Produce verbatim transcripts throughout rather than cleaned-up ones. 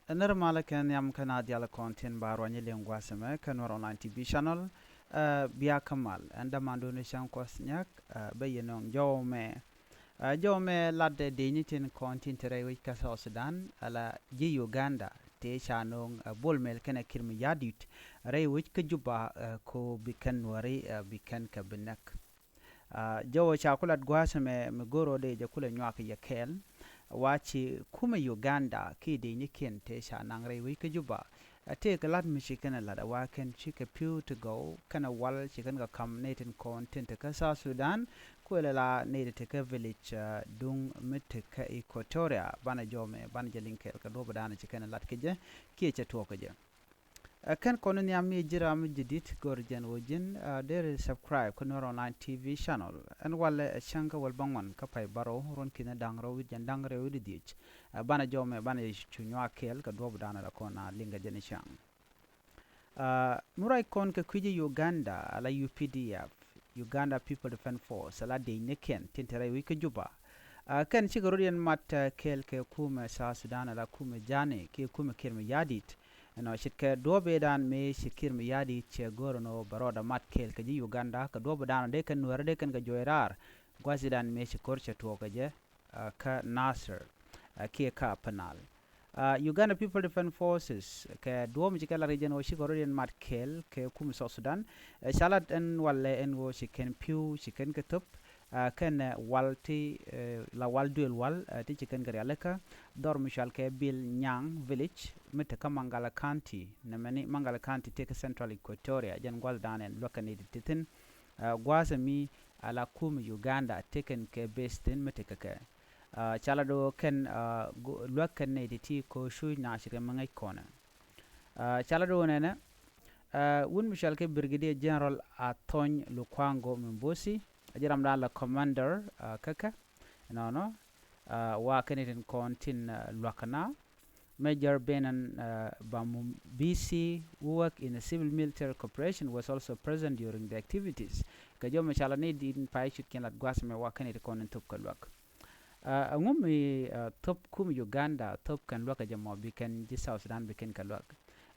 Ɛ nɛr malä kɛ nhiam kä na dial kɔn tin ba ruany liŋ gua̱a̱th ɛmɛ kä Nuɛr Online T V channel. Ɛ bia kä mal ɛn dämandu ni cäŋ kuɔth nyak, ɛ bä yɛ nɔŋ jɔw mɛ. Ɛ jɔw mɛ lat dee dee ni tin kɔn tin te rɛy wec kä South Sudan, ala ji̱ Uganda, tëë ca nɔŋ, ɛ Bol Mel kɛnɛ Kiir Mayardit rɛy wec kä Juba, ɛ ko bi kɛn Nuɛri, ɛ bi kɛn kɛ bi näk. Ɛ jɔw ca ku lat gua̱a̱th ɛmɛ mi go̱r ɔ dee jɛ kulɛ nyuak yɛ kɛɛl. Wa ci kumɛ Uganda ki dee ni kiɛn tëë ca naŋ rɛy wec kä Juba. Ɛ tëë kɛ lat mi ci kɛn ɛ lat ɛ wa kɛn ci kɛ pi̱w ti gɔw kɛn ɛ wal ci kɛn kɛ ka̱m nɛy tin kɔn tin te kä South Sudan. Kuëlɛ la nɛy ti te kä village, ɛ duŋ mi te kä Equatoria. Banɛ jɔw mɛ banɛ jɛ liŋ kɛɛl kɛ duɔ̱p ɛ da̱a̱n ci kɛn ɛ lat kɛ jɛ kiɛ cɛ tuɔɔk kɛ jɛ. Ɛ kɛn kɔn ni nhiam mi ji̱ ram mi ji̱ di̱t gör jɛn ɣöö ji̱n, ɛ deri subscribe kä Nuɛr Online T V channel. Ɛn walɛ ɛ cäŋ kä wäl bäŋuan kä pay bärɔw ruɔ̱n ki̱n da̱ŋ rɛw wi̱c jɛn da̱ŋ rɛw wi̱c di̱t. Ɛ banɛ jɔw mɛ banɛ cu nyuak kɛɛl kɛ duɔ̱p da̱a̱n ala kɔn a liŋ kɛ jɛn cäŋ. Ɛ mi ruac kɔn kɛ kui̱ ji̱ Uganda ala U P D F, Uganda People Defence Force, ala dec ni kiɛn tin te rɛy wec kä Juba. Ɛ kɛn cikɛ rot yɛn mat, ɛ kɛɛl kɛ kumɛ South Sudan ala kumɛ Jani kiɛ kumɛ Kiir Mayardit. Ɛnɔ ce̱tkɛ duɔ̱ɔ̱p ëëdan mëë ci Kiir Mayardit cɛ go̱r ɛn ɣöö bɛ rɔɔdɛ mat kɛɛl kɛ ji̱ Uganda kɛ duɔ̱ɔ̱p ëëdan dee kɛn Nuɛɛrä dee kɛn kɛ juɔc raar. Gua̱th ëëdan mëë ci ko̱r cɛ tuɔɔk kɛ jɛ, ɛ kä Nasir, ɛ kiɛ kä Upper Nile. Ɛ Uganda People Defence Forces kɛ duɔ̱ɔ̱p mi ci kɛ lat kɛ jɛn ɣöö cikɛ rot yɛn mat kɛɛl kɛ kumɛ South Sudan. Ɛ ca lat ɛn walɛ ɛn ɣöö ci kɛn pi̱w ci kɛn kɛ thöp, ɛ kɛnɛ wal ti, ɛ la wal duël wal, ɛ ti ci kɛn kɛ rialikä dhɔr mi cual kɛ Bil Nyang Village mi te kä Mangala County. Nɛmɛ ni Mangala County tëë kä Central Equatoria, jɛn gua̱th da̱a̱n ɛn luäk kɛn nɛy ti ti thi̱n. Ɛ gua̱a̱th ɛmi ala kumɛ Uganda tëë kɛn kɛ base thi̱n mi te kä kɛ. Ɛ ca la do̱ kɛn, ɛ luäk kɛn nɛy ti ti ko̱ cuc na ci kɛ mi ŋäc kɔnɛ. Ɛ ca la do̱ nɛnɛ, ɛ wun mi cual kɛ Brigadier General Athony Lukwango Mimbosi, a ji̱ ram da̱a̱n la commander, ɛ kä kɛ nɔnɔ, ɛ wa kɛn itin kɔn tin, ɛ luäk kɛ na. Major Benon, ɛ Bamubisi, who work in a civil military corporation, was also present during the activities. Kɛ jɔw mi ca la ni din pay cut kiɛn lat gua̱a̱th mɛ wa kɛn itin kɔn in thop kɛ luäk. Ɛ ɛŋu mi, ɛ thop kumɛ Uganda thop kɛn luäk kɛ jɛ mɔ bi kɛn ji̱ South Sudan bi kɛn kɛ luäk.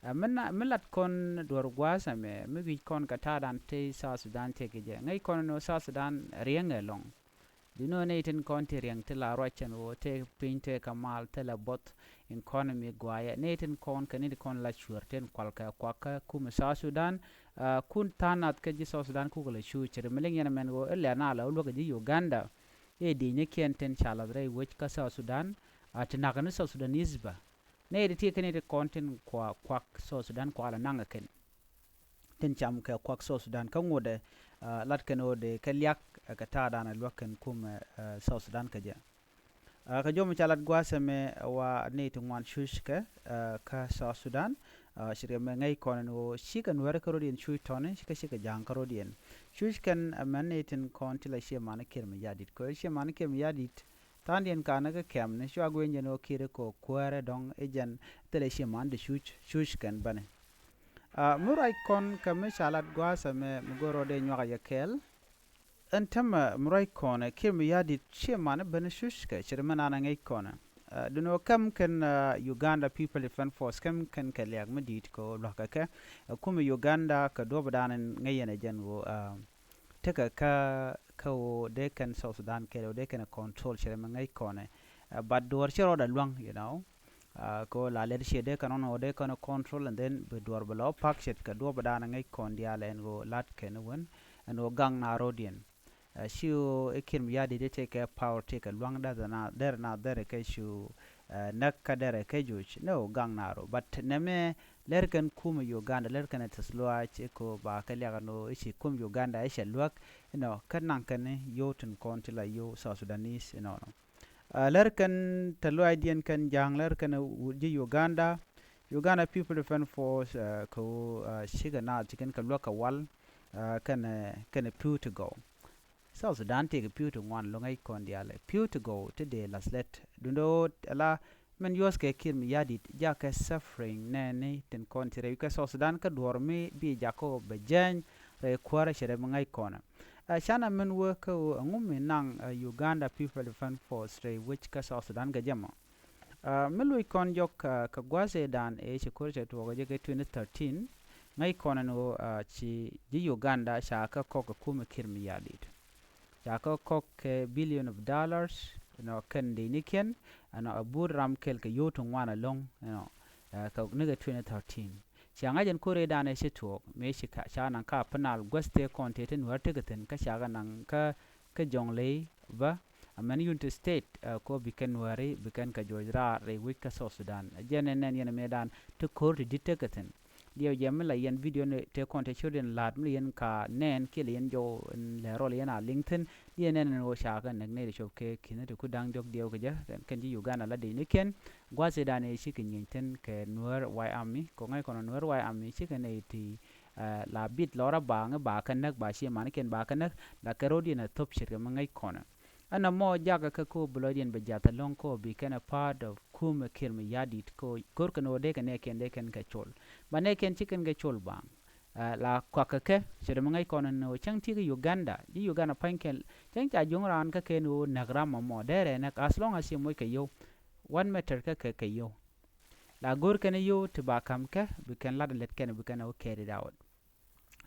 Ɛ mi na mi lat kɔn duɔ̱r gua̱a̱th ɛmɛ mi wi̱c kɔn kɛ ta̱a̱dan te South Sudan tëë kɛ jɛ ŋäc kɔn ɛn ɣöö South Sudan riɛŋ ɛlɔ̱ŋ. Duŋ ɣöö nɛy tin kɔn ti riɛŋ ti la ruac ɛn ɣöö tëë piny tëë kɛ mal thilɛ buɔth, economy guayɛ. Nɛy tin kɔn kɛ ni ti kɔn la cuɛr tin kual kɛ kuak kä kumɛ South Sudan. Ɛ kun tha̱a̱ŋ nath kä ji̱ South Sudan kukɛ lɛ cuuc cɛ ri mi liŋ yɛn ɛmɛn ɣöö ilɛ na la wä luäk ji̱ Uganda. I̱ di̱c ni kiɛn tin ca lath rɛy wec kä South Sudan. Ɛ ti nakä ni South Sudanese bä. Nɛy ti ti kɛn ti kɔn tin kua kuak South Sudan kua la naŋ kɛn. Tin cam kɛ kuak South Sudan kä ŋuɔdɛ, ɛ lat kɛn ɣöö dee kɛ liak, ɛ kɛ ta̱a̱dan ɛ luäk kɛn kumɛ, ɛ South Sudan kɛ jɛ. Ɛ kɛ jɔw mi ca lat gua̱a̱th ɛmɛ wa nɛy ti ŋuan cuc kɛ, ɛ kä South Sudan. Ɛ ci riɛm mɛ ŋäc kɔn ɛn ɣöö cikɛ Nuɛɛrä kä rɔ̱diɛn cuc tɔ̱ni kä cikɛ Ja̱a̱ŋ kä rɔ̱diɛn. Cuc kɛn ɛmɛn nɛy tin kɔn ti la ciɛ mani Kiir Mayardit kɛ ɣöö ciɛ mani Kiir Mayardit. Tha̱a̱ŋdiɛn kanɛ kä kɛmni cua gui̱ny jɛn ɣöö Kiir kɔ kuäärɛ dɔ̱ŋ i̱ jɛn thilɛ ciɛ man di cuc, cuc kɛn bäni. Ɛ mi ruac kɔn kɛ mi ca lat gua̱a̱th ɛmɛ mi go̱r rɔɔdɛ nyuak a yɛ kɛɛl. Ɛn tämɛ mi ruac kɔn ɛ Kiir Mayardit ciɛ man i̱ bäni cuc kɛ ci ri mi naan ɛ ŋäc kɔn ɛ. Ɛ duŋ ɣöö kɛm kɛn, ɛ Uganda People Defence Force kɛm kɛn kɛ liak mi di̱i̱t kɛ ɣöö lua̱k kɛ kɛ, ɛ kumɛ Uganda kɛ duɔ̱ɔ̱p da̱a̱n ɛn ŋäc yɛn ɛ jɛn ɣöö, ɛ tekɛ kä, kä ɣöö dee kɛn South Sudan kɛɛl ɣöö dee kɛn ɛ control ci rɛ mi ŋäc kɔnɛ. Ɛ but duɔ̱ɔ̱r ci rɔɔdɛ luäŋ, you know. Ɛ kɛ ɣöö la lɛr ciɛ dee kɛn ɣɔn ɣöö dee kɛn ɛ control and then bi duɔ̱ɔ̱r bi lɔ pak ce̱tkɛ duɔ̱ɔ̱p bi da̱a̱n ɛ ŋäc kɔn diaal ɛn ɣöö lat kɛn ɛ wän ɛn ɣöö gaŋ na ro̱diɛn. Ɛ ci ɣöö i̱ Kiir Mayardit i̱ tëëkɛ power tëëkɛ lua̱ŋ derɛ na derɛ na derɛ kɛ cu, ɛ näk kä derɛ kɛ joc ni ɣöö gaŋ na ro̱ but nɛmɛ lɛr kɛn kumɛ Uganda lɛr kɛn ɛ tɛth luaac i̱ kɛ ɣöö ba kɛ liak ɛn ɣöö i̱ ci kumɛ Uganda i̱ cɛ luäk inɔ kä naŋ kɛn i̱ yio̱w tin kɔn ti la yio̱w South Sudanese inɔnɔ. Ɛ lɛr kɛn tɛth luaacdiɛn kɛn Ja̱a̱ŋ lɛr kɛn ji̱ Uganda, Uganda People Defence Force, ɛ kɛ ɣöö, ɛ cikɛ naath ci kɛn kɛ luäk kɛ wal, ɛ kɛnɛ, kɛnɛ pi̱w ti gɔw. South Sudan tëëkɛ pi̱w ti ŋuan lo̱ŋ ɛ kɔn diaal ɛ pi̱w ti gɔw ti dee lath lɛt. Duundɛ ɣöö ala min yuɔ̱thkɛ Kiir Mayardit jakɛ suffering nɛɛni tin kɔn ti rɛy kä South Sudan kä duɔ̱ɔ̱r mi bi jakä ɣöö bɛ jääny rɛy kuäärä cɛ rɛy mi ŋäc kɔnɛ. Ɛ canɛ min wee kä ɣöö ɛŋu mi naŋ, ɛ Uganda People Defence Force rɛy wec kä South Sudan kɛ jɛ mɔ. Aa, mi luc kɔn jɔk, aa, kɛ gua̱a̱th ëëdan ëë ci ko̱r cɛ tuɔɔk jɛ kɛ twenty thirteen, ŋäc kɔn ɛn ɣöö, aa, ci ji̱ Uganda ca kɛ kɔk kɛ kumɛ Kiir Mayardit. Ca kɛ kɔk kɛ billion of dollars, you know, kɛn dec ni kiɛn, you know, a but ram kɛl kɛ yio̱w ti ŋuan ɛlɔ̱ŋ, you know, aa, kɛ nikɛ twenty thirteen. Cia ŋa̱c ɛn ko̱r ëëdan ëë ci tuɔɔk mëë ci ca naŋ kä Upper Nile gua̱th tëë kɔn tëë ti Nuäär tekɛ thi̱n kä ca kɛ naŋ kä kä Jonglei bä, amɛn Unity State, ɛ, kɔ bi kɛn Nuääri bi kɛn kɛ juɔc raar rɛy wec kä South Sudan. Ɛ jɛn ɛn nɛn yɛn mëëdan ti ko̱r ti di̱t tekɛ thi̱n. Diɛw jɛ mi la yɛn video ni tëë kɔn tëë ciötdiɛn la̱t mi la yɛn ka nɛɛn kiɛ la yɛn jɔw ɛn lɛ rɔl yɛn a liŋ thi̱n. Diɛw nɛn ɛn ɣöö ca kɛ näk nɛy ti cop kɛ ki̱n ti ku da̱ŋ diɔ̱k diɛw kɛ jɛ kɛn, kɛn ji̱ Uganda la dec ni kiɛn. Gua̱th ëëdan ëë cikɛ nyieny thi̱n kɛ Nuäär White Army, kɔ ŋäc kɔn Nuäär White Army cikɛ nɛy ti ɛ, la bit lɔrä ba ŋä ba kä näk, ba cie manikiɛn ba kä näk, la kɛ ro̱diɛn a thop ce̱tkɛ mi ŋäc kɔnɛ. Ɛn ɛmɔ jakä kä ko̱ bi lɔcdiɛn bɛ jath ɛlɔ̱ŋ ko̱ bi kɛn a part of kumɛ Kiir Mayardit ko̱ go̱rkɛn ɣöö dee kɛ nɛɛkiɛn dee kɛn kɛ col. Ba nɛɛkiɛn ci kɛn kɛ col baŋ. Ɛ, la kuakä kɛ ce̱tkɛ mi ŋäc kɔnɛ ni ɣöö cäŋ ti kä Uganda, ji̱ Uganda pa̱ny kɛn, cäŋ ca juŋ raan kä kɛn ɣöö näk ram ɛmɔ, dee rɛ näk as long as ci moc kɛ yio̱w. One meter kä kɛ kɛ yio̱w. La go̱r kɛn yio̱w ti ba ka̱m kɛ, bi kɛn lat lät kɛn, bi kɛn ɣöö carry it out.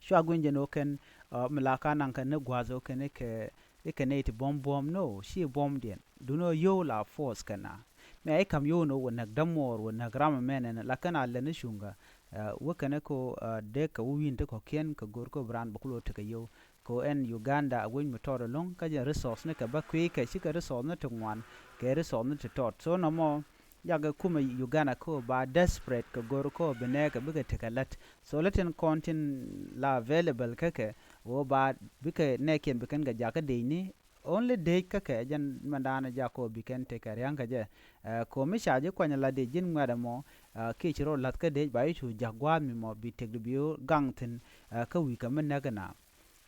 Cua gui̱n jɛn ɣöö kɛn, ɛ, mi la ka naŋ kɛn ni gua̱a̱th ɣöö kɛn ikɛ, ikɛ nɛy ti buɔ̱m buɔ̱m, no, ci buɔ̱mdiɛn. Duundɛ ɣöö yio̱w la force kɛn a. Mɛ a i̱ ka̱m yio̱w ni wä näk dämuɔɔr, wä näk ram ɛmɛn ɛn, la kɛn a lät ni cuŋkä. Ɛ, wä kɛn iko, ɛ, dee kɛ wä wi̱i̱n ti kɔ̱kiɛn kɛ go̱r kä bi raan bɛ kulɛ tekɛ yio̱w. Kɛ ɣöö ɛn Uganda a wec mi tɔt ɛlɔ̱ŋ, kä jɛn resource ni kɛ bä kui̱ kɛ, cikɛ resource ni ti ŋuan kɛ resource ni ti tɔt. So nɔmɔ, jakɛ kumɛ Uganda kä ɣöö ba desperate kɛ go̱r kä ɣöö bi nɛɛkɛ bikɛ tekɛ lät. So lät tin kɔn tin la available kä kɛ ɣöö ba bikɛ nɛɛkiɛn bi kɛn kɛ jakä decni, only dec kä kɛ jɛn mɛndanɛ jak kä ɣöö bi kɛn tekɛ ria̱ŋ kɛ jɛ. Ɛ, kɛ ɣöö mi ca ji̱ kuany la dec ji̱n ŋuɛ̈t ɛmɔ, ɛ, kiɛ ci rɔ la̱th kä dec ba ji̱ cu ja̱k gua̱a̱th mi mɔ bi tëkdu bi ɣöö gaŋ thi̱n, ɛ, kä wi̱i̱ kɛ mi näk ɛna.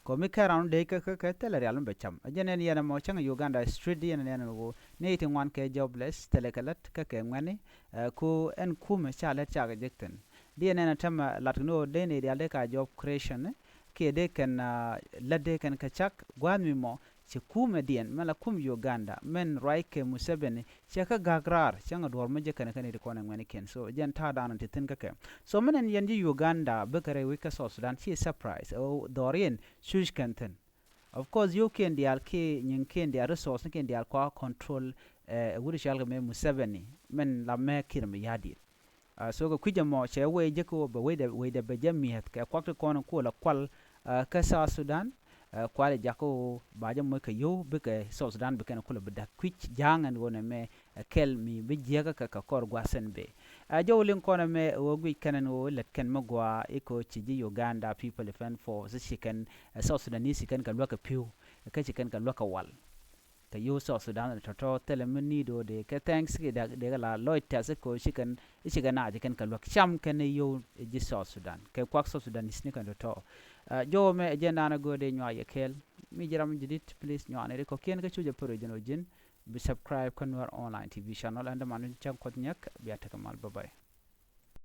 Kɔ mi kɛn ran dee kä kä kä thilɛ rial mi bɛ cam. Jɛn ɛn yɛn ɛmɔ cäŋ Uganda street, di yɛn ɛn ɛn ɣöö ni ti ŋuan kɛ jobless, thilɛ kɛ lät kä kɛ ŋuɛ̈ni, ɛ, ku ɛn kumɛ ca lät cakɛ jek thi̱n. Di yɛn ɛn ɛ tämɛ lat kɛ ni ɣöö dee ni rial dee ka job creation, kiɛ dee kɛn, ɛ, lät dee kɛn kɛ cak gua̱a̱th mi mɔ ci kumɛ diɛn mɛn la kum Uganda mɛn ruac kɛ Museveni. Cɛ kä gak raar cäŋ a duɔ̱ɔ̱r mi jɛ kɛn kɛn iti kɔn ɛ ŋuɛ̈nikiɛn. So jɛn ta̱a̱ da̱a̱n ti thi̱n kä kɛ. So mi nɛn yɛn ji̱ Uganda bikɛ rɛy wec kä South Sudan ci surprise, ɛ, dhɔriɛn cuc kɛn thi̱n. Of course yio̱wkiɛn diaal kiɛ nyiŋkiɛn diaal, resource nikiɛn diaal kua control, ɛ, wut cɔal kɛ mɛ Museveni mɛn la mɛ Kiir Mayardit. Ɛ, so kɛ kui̱c ɛmɔ cɛ wee jek ɣöö bɛ wecdɛ, wecdɛ bɛ jɛ mi̱eth kɛ kuak ti kɔn kuɔl ɛ kual, ɛ, kä South Sudan. Ɛ, kual ɛ jakä ɣöö ba jɛ moc kɛ yio̱w bikɛ South Sudan bi kɛn kulɛ bi da̱k kui̱c ja̱a̱ŋ ɛn ɣöö nɛ mɛ, ɛ, kɛl mi bi jiäkä kɛ kɛ kɔr gua̱a̱th ɛn bee. Ɛ, jɔw liŋ kɔn ɛmɛ ɣöö guic kɛn ɛn ɣöö lät kɛn mi gɔaa ikɛ ɣöö ci ji̱ Uganda People Defense Force ci kɛn, ɛ, South Sudanese ci kɛn kɛ luäk kɛ pi̱w, kä ci kɛn kɛ luäk kɛ wal. Kɛ yio̱w South Sudan tɔ̱tɔ̱ thilɛ mi ni̱i̱t ɣöö dee kɛ thanks kiɛ dee kɛ la lɔc tɛth i̱ ko̱ ci kɛn, i̱ ci kɛn a ci kɛn kɛ luäk cam kɛn i̱ yio̱w ji̱ South Sudan. Kɛ kuak South Sudanese ni kɛn tɔ̱tɔ̱. Ɛ, jɔw ɛmɛ ɛ jɛn da̱a̱n ɛ göö dee nyuak yɛ kɛɛl. Mi ji̱ ram ji̱ di̱t, please nyuak ni ri kɔ̱kiɛn kä cu jɛ pär jɛn ɣöö ji̱n bi subscribe kä Nuer Online T V channel. Ɛn däman ni cäŋ kuɔth nyɛk bia tekɛ mal. Bye bye.